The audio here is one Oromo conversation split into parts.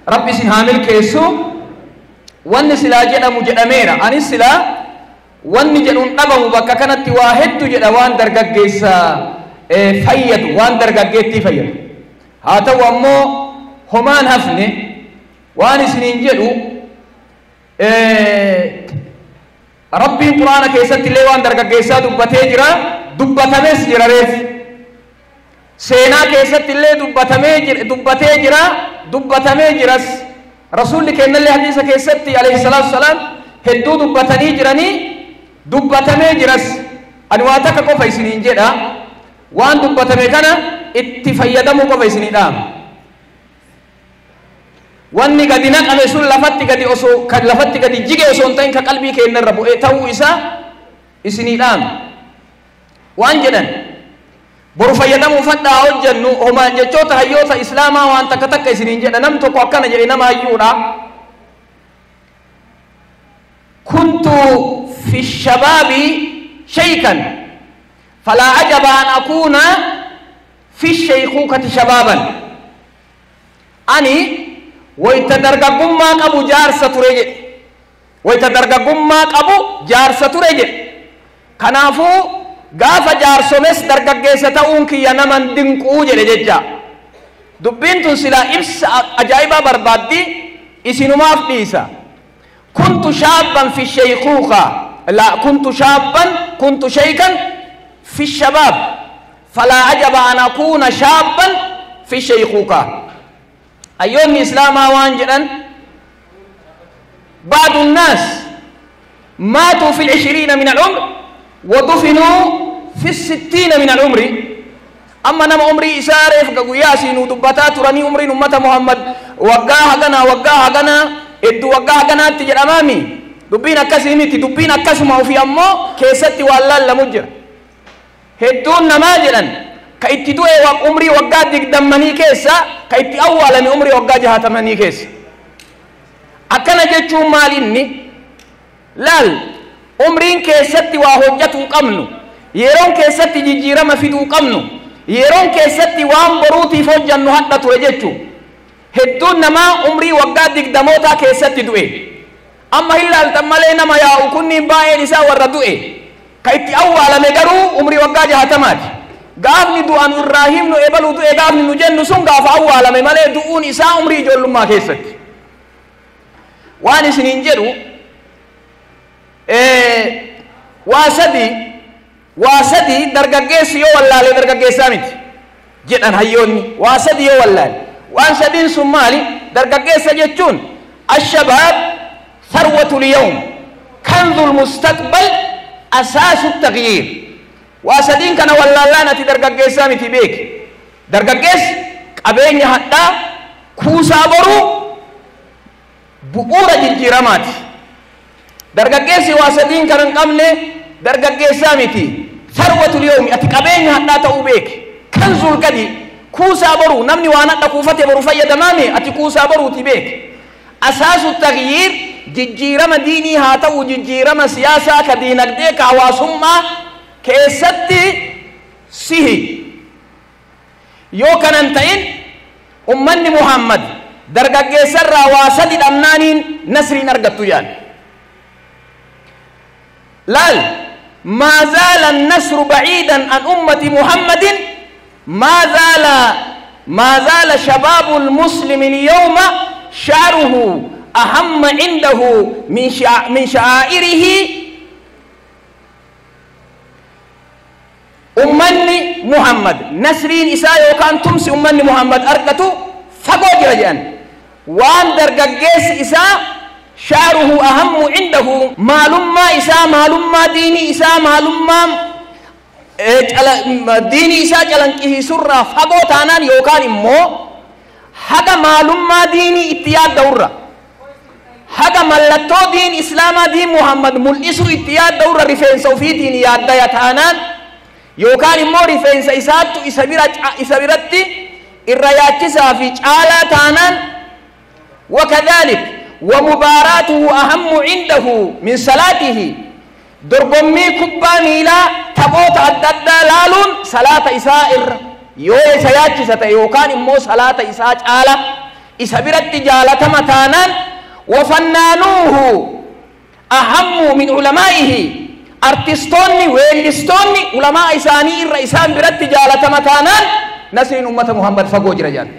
Rabbi isin haa milkeessu. Wanni silaa jedhamu jedhameera. Anis silaa wanni jedhuun dhabamu bakka kanatti waa hedduu jedha, waan dargaggeessa fayyadu, waan dargaggeettii fayyadu. Haa ta'u ammoo homaan hafne waan isiniin jedhu, Rabbiin Quraana keessatti illee waan dargaggeessaa dubbatee jira, dubbatames jira. Reef seenaa keessatti illee dubbatamee jira, dubbatee jira, dubbatamee jiras. Rasuulli kennallee hadiisa keessatti alayhi salaatu wasalaam hedduu dubbatanii jiranii, dubbatamee jiras. Ani waa takka qofa isiniin jedha, waan dubbatame kana itti fayyadamuu qofa isinii dhaama. Wanni gadi naqame sun lafatti gadi osoo kan lafatti gadi jige osoo hin ta'in ka qalbii keenyarra bu'ee ta'uu isaa isinii dhaama. Waan jedhan boru fayyadamuu fadhaa hojjennu homaan jechoota hayyoota islaamaa waan takka takka isiniin jedha. Nam tokko akkana jedhe, nama hayyuudha: "كنت في الشباب شيخا فلا عجب أن أكون في الشيخوخة شبابا." Ani wayta dargaggummaa qabu jaarsa ture jedhe, wayta dargaggummaa qabu jaarsa ture jedhe. Kanaafuu gaafa jaarsomes dargaggeessa ta'uun kiyya naman dinquu jedhe jecha. Dubbiin tun silaa ibsa ajaa'ibaa barbaaddi, isinumaaf dhiisa. كنت شابا في الشيخوخة، لا، كنت شابا، كنت شيخا في الشباب فلا عجب أن أكون شابا في الشيخوخة. Hayyoonni islaamaa waan jedhan: بعض الناس ماتوا في العشرين من العمر ودفنوا في الستين من العمر. Amma nama umrii isaa reef guyyaa asiinuu dubbataa turanii, umriin ummata Muhammad waggaa haganaa, waggaa haganaa, hedduu waggaa haganaatti jedhamaami. Dubbiin akkasii miti, dubbiin akkasuma ofii ammoo keessatti waan laallamu jira. Hedduun namaa jedhan ka itti du'e umrii waggaa 20 keessa, ka itti awwaalame umrii waggaa 60 keessa. Akkana jechuun maal inni? Laal, umriin keessatti waa hojjatuu qabnu, yeroon keessatti jijjiirama fiduu qabnu, yeroon keessatti waan boruutiif hojjannu hadha ture jechuu. Hedduun namaa umrii waggaa 20ootaa keessatti du'e. Amma hin laaltan malee nama yaa'u kunniin baay'een isaa warra du'e. Ka itti awwaalame garuu umrii waggaa 60ti. Gaafni du'an irraa himnu ebaluu du'e gaafni nu jennu sun gaafa awwaalame malee du'uun isaa umrii ijoollummaa keessatti. Waan isiniin jedhu waa sadi. Waa sadi dargaggeessi yoo wallaale dargaggeessaa miti jedhan hayyoonni. Waa sadi yoo wallaale, waan sadiin sun maali? Dargaggeessa jechuun الشباب ثروة اليوم، كنز المستقبل، أساس التغيير. Waa sadiin kana wallaallaan ati dargaggeessaa miti beeki. Dargaggeessi qabeenya hadhaa, kuusaa boruu, bu'uura jijjiiramaati. Dargaggeessi waa sadiin kana hin qabne dargaggeessaa miti. ثروة اليوم, ati qabeenya hadhaa ta'uu beeki. كنز الغد, kuusaa boruu. Namni waan hadha kuufate boru fayyadamaame, ati kuusaa boruuti beeki. أساس التغيير, jijjiirama diinii haa ta'u, jijjiirama siyaasaa, ka diinagdee, ka hawaasummaa keessatti sihi. Yoo kanan ta'in ummanni Muhammad dargaggeessarraa waa sadi dhabnaaniin nasriin argattu jaan. Laal, ما زال النصر بعيدا عن أمة محمد ما زال شباب المسلم اليوم شعره أهم عنده من شعائره. Ummanni Muhammad nasriin isaa yookaan tumsi ummanni Muhammad argatu fagoo jira jedhan, waan dargaggeessi isaa شعره أهم عنده, maalummaa isaa, maalummaa diinii isaa, maalummaa diinii isaa calanqisiisurraa fagoo taanaan, yookaan immoo haga maalummaa diinii itti yaadda'urra, haga mallattoo diin islaamaa, diin Muhammad mul'isuu itti yaadda'urra rifeensa ofiitiin yaaddaya taanaan, yookaan immoo rifeensa isaattu isa bira isa biratti irra yaachisaa fi caalaa taanaan, وكذلك ومباراته أهم عنده من صلاته, dorgommii kubbaa miilaa, taphoota adda addaa laaluun salaata isaa irra yoo isa yaachisa ta'e, yookaan immoo salaata isaa caala Isa biratti jaalatama taanaan wafannaanuuhu ahammu min ulamaa'ihi artistoonni weellistoonni ulamaa isaanii irra isaan biratti jaalatama taanaan nasriin ummata Muhammad fagoo jira jaan.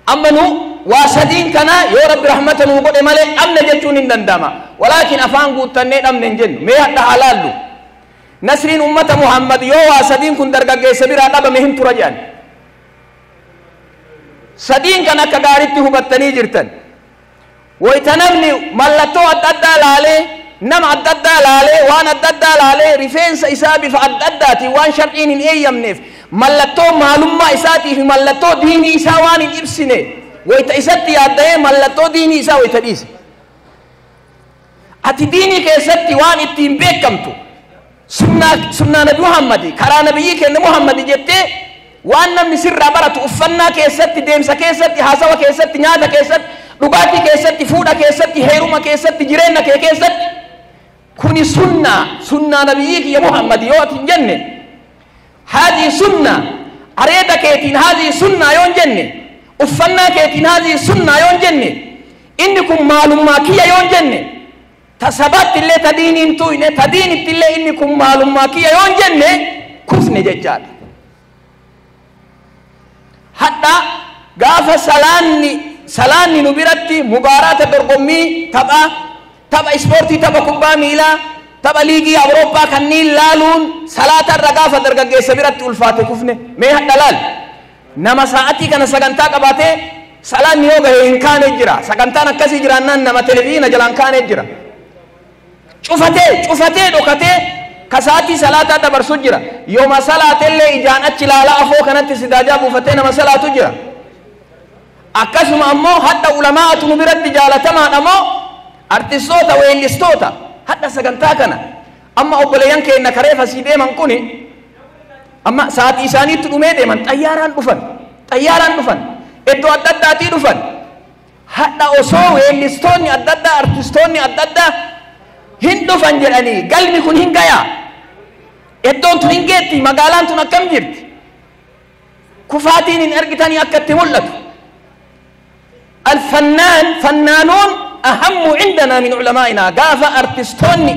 Amma nu waa sadiin kana yoo Rabbi rahmata nuu godhe malee dhabne jechuun hin danda'ama. Walaakin afaan guuttannee dhabne hin jennu. Mee hadha haa laallu. Nasriin ummata Muhammad yoo waa sadiin kun dargaggeessa biraa dhabame hin tura jedhan. Sadiin kan akka gaariitti hubattanii jirtan. Wayita namni mallattoo adda addaa laalee, nama adda addaa laalee, waan adda addaa laalee, rifeensa isaa bifa adda addaatiin waan shar'iin hin eeyyamneef mallattoo maalummaa isaatii fi mallattoo diinii isaa waan hin ibsine wayita isatti yaadda'ee mallattoo diinii isaa wayita dhiise. Ati diinii keessatti waan ittiin beekamtu sunnaa Nabi Muhammadi karaa nabiyyii keenya Muhammadi jettee waan namni sirraa baratu uffannaa keessatti, deemsa keessatti, haasawa keessatti, nyaata keessatti, dhugaatii keessatti, fuudha keessatti, heeruma keessatti, jireenya kee keessatti kuni sunnaa nabiyyii kiyya Muhammadi yoo ati hin jenne, haadii sunnaa areeda keetiin haadii sunnaa yoo hin jenne, uffannaa keetiin haadii sunnaa yoo hin jenne, inni kun maalummaa kiyya yoo hin jenne, ta sabaatti illee ta diiniin tuyne, ta diinitti illee inni kun maalummaa kiyya yoo hin jenne kufne jechaadha. Hadha gaafa salaanni nu biratti mubaaraata dorgommii tapha ispoortii, tapha kubbaa miilaa, tapha liigii Awurooppaa kanneen laaluun salaata irra gaafa dargaggeessa biratti ulfaate kufne. Mee hadha laal, nama sa'atii kana sagantaa qabaatee salaanni yoo gahe hin kaane jira. Sagantaan akkasii jiraannaan nama televiziina jalaan kaane jira. Cufatee dhokatee ka sa'atii salaataa dabarsu jira. Yooma salaatellee ijaan achi ilaalaa afoo kanatti sidaajaa buufatee nama salaatu jira. Akkasuma ammoo hadha ulamaatu nu biratti jaalatamaadha moo artistoota weellistoota hadha sagantaa kana amma obboleeyyan keenya kareef asii deeman kuni amma sa'atii isaaniitti dhumee deeman, xayyaaraan dhufan iddoo adda addaatii dhufan. Hadha osoo weellistoonni adda addaa artistoonni adda addaa hin dhufan jedhanii galmi kun hin gayaa, iddoon tun hin geetti, magaalaan tun akkam jirti, kufaatiin hin argitanii akka itti mul'atu. الفنان فنانون أهم عندنا من علمائنا. قافة أرتستوني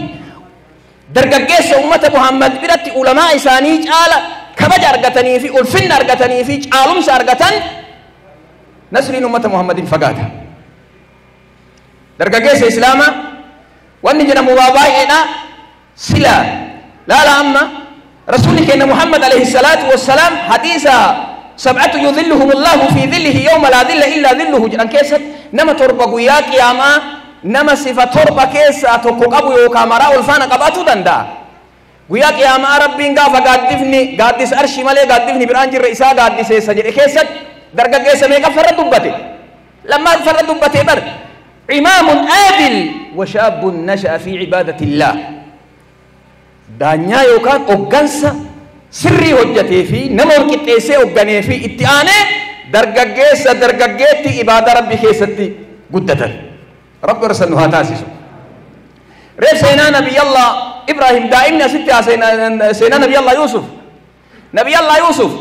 درجة أمة محمد برت علماء إساني جعل كبج أرجتني في ألفن أرجتني في عالم سأرجتن نسرين أمة محمد فقاتها درجة إسلاما ونجنا مبابائنا سلا لا لا أما رسولك إن محمد عليه الصلاة والسلام حديثا سبعة يظلهم الله في ظله يوم لا ظل إلا ظله جنان كيست نما تربة قياك يا ما نما صفة تربة كيسة تقوق يوكا مرا والفانا قباتو دندا قياك يا ما ربي قافا قادفني قادس أرشي مالي قادفني برانج الرئيسا قادس سجر كيست درقة كيسة ميقا فرد دبتي لما فرد دبتي بر إمام عادل وشاب نشأ في عبادة الله دانيا يوكا أوغانسا سري هجتي في نمر كتيسة أوغاني في اتعانة درجة درجة إبادة ربي كيستي قدتا رب رسلنها تاسسو ريف سينا نبي الله إبراهيم دائمنا ستة سينا نبي الله يوسف نبي الله يوسف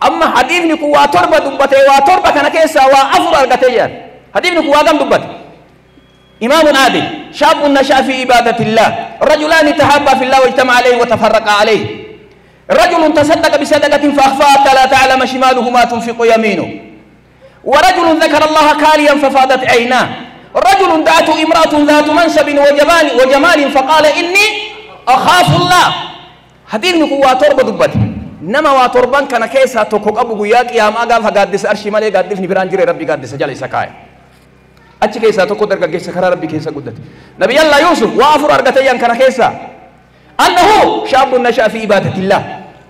أما حديثني كوا تربة دبتي وتربة كان كيسا وأفر القتيان حديثني كوا قم دبتي إمام عادل شاب نشأ في عبادة الله رجلان تحابا في الله واجتمع عليه وتفرقا عليه رجل تصدق بصدقة فأخفاها حتى لا تعلم شماله ما تنفق يمينه ورجل ذكر الله خاليا ففاضت عيناه رجل دعته امرأة ذات منصب وجمال فقال إني أخاف الله حديث نكوا تربة دبتي نما وتربان كان كيسا تكوك أبو قياك يا ما قال فقادس أرشي مالي قادفني برانجري ربي قادس جالي سكايا achi keessaa tokko dargaggeessa karaa rabbii keessa guddate nabi Allah Yusuf waa afur argatayyan kana keessa annahu shaabun nashaa fi ibadatillah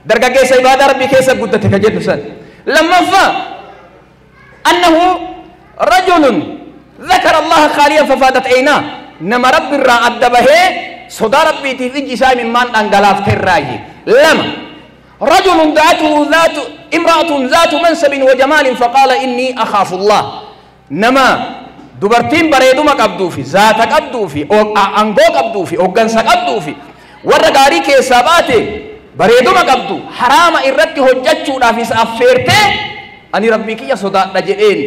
dargaggeessa ibaada rabbii keessa guddate ka jedhu san lammaffaa annahu rajulun ذكر الله خاليا ففادت عيناه نما ربي الرا أدبه صدى ربي تفجي ساي من من أنقلاف تراجي لما رجل دعته ذات امرأة ذات منصب وجمال فقال إني أخاف الله نما dubartiin bareeduma qabduu fi zaata qabduu fi aangoo qabduu fi hooggansa qabduu fi warra gaarii keessaa baate bareeduma qabdu haraama irratti hojjechuudhaaf isa affeertee Ani rabbii kiyya sodaadha jedheen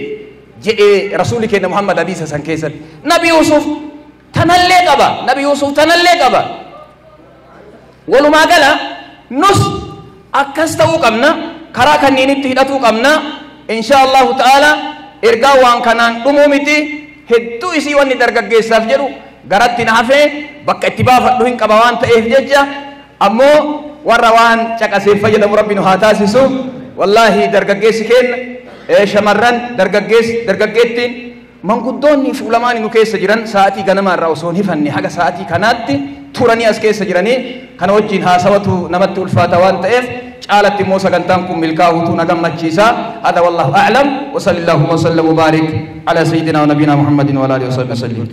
jedhee rasuulli keenya Muhammad hadiisa san keessatti. Nabi Yuusuf tanallee qaba. Nabi Yuusuf tanallee qaba. Walumaa gala nus akkas ta'uu qabna. Karaa kanniinitti hidhatuu qabna. Insha Allahu ta'ala ergaa waan kanaan dhumuu miti. Hedduu isii wanni dargaggeessaaf jedhu garatti na hafee bakka itti baafadhu hin qaba waan ta'eef jecha ammoo warra waan caqaseef fayyadamu rabbi nu haa taasisu. Wallaahi dargaggeessi keenya shamarran dargaggeessi dargaggeettiin manguddoonni fi ulamaan nu keessa jiran sa'aatii ganamaa irraa osoo hin hifanne haga sa'aatii kanaatti turanii as keessa jiranii kana wajjin haasawatu namatti ulfaata waan ta'eef caalatti immoo sagantaan kun milkaa'uutu na gammachiisa. Hada wallahu a'lam wa sallallahu wa sallam wa barik ala sayyidina wa nabiyina Muhammadin wa ala alihi wa sahbihi wa sallim.